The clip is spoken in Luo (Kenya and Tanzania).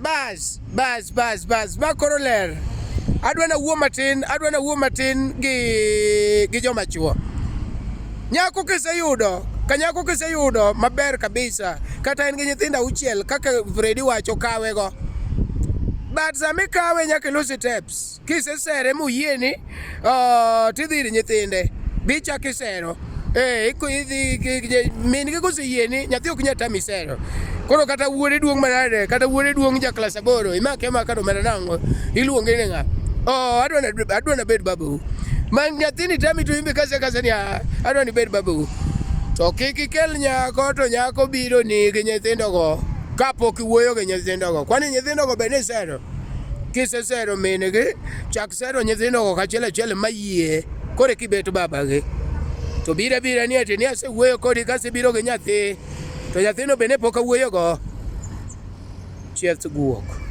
Bas, bas, bas, bas. Ma koro ler. Adwa na wuo matin, adwa na wuo matin gi gi joma chuo. Nyako kiseyudo, ka nyako kiseyudo maber kabisa, kata en gi nyithindo auchiel kaka Fredi wacho kawego. But sama ikawe nyaka ilos steps. Kisesere moyieni, tidhi ir nyithinde. Bi ichak isero. Eh, idhi min gi koseyieni, nyathi ok nyal tami sero. Koro kata wuode duong' manade, kata wuode duong' ja klas aboro, imake amaka to omera nang'o? Iluonge ni ng'a? Oh, adwa na adwa nabed babau. Ma nyathini tami to imbe kase kase ni ah, adwa ni bed babau. To kik ikel nyako to nyako biro ni gi nyithindogo kapok iwuoyo gi nyithindogo. Kwani nyithindogo be nisero? Kisesero min gi, chak sero nyithindogo kachiel achiel mayie koro eka ibet babagi. To biro abira ni ati ni asewuoyo kodi kasebiro gi nyathi to nyathino be ne pok awuoyogo. Chieth guok.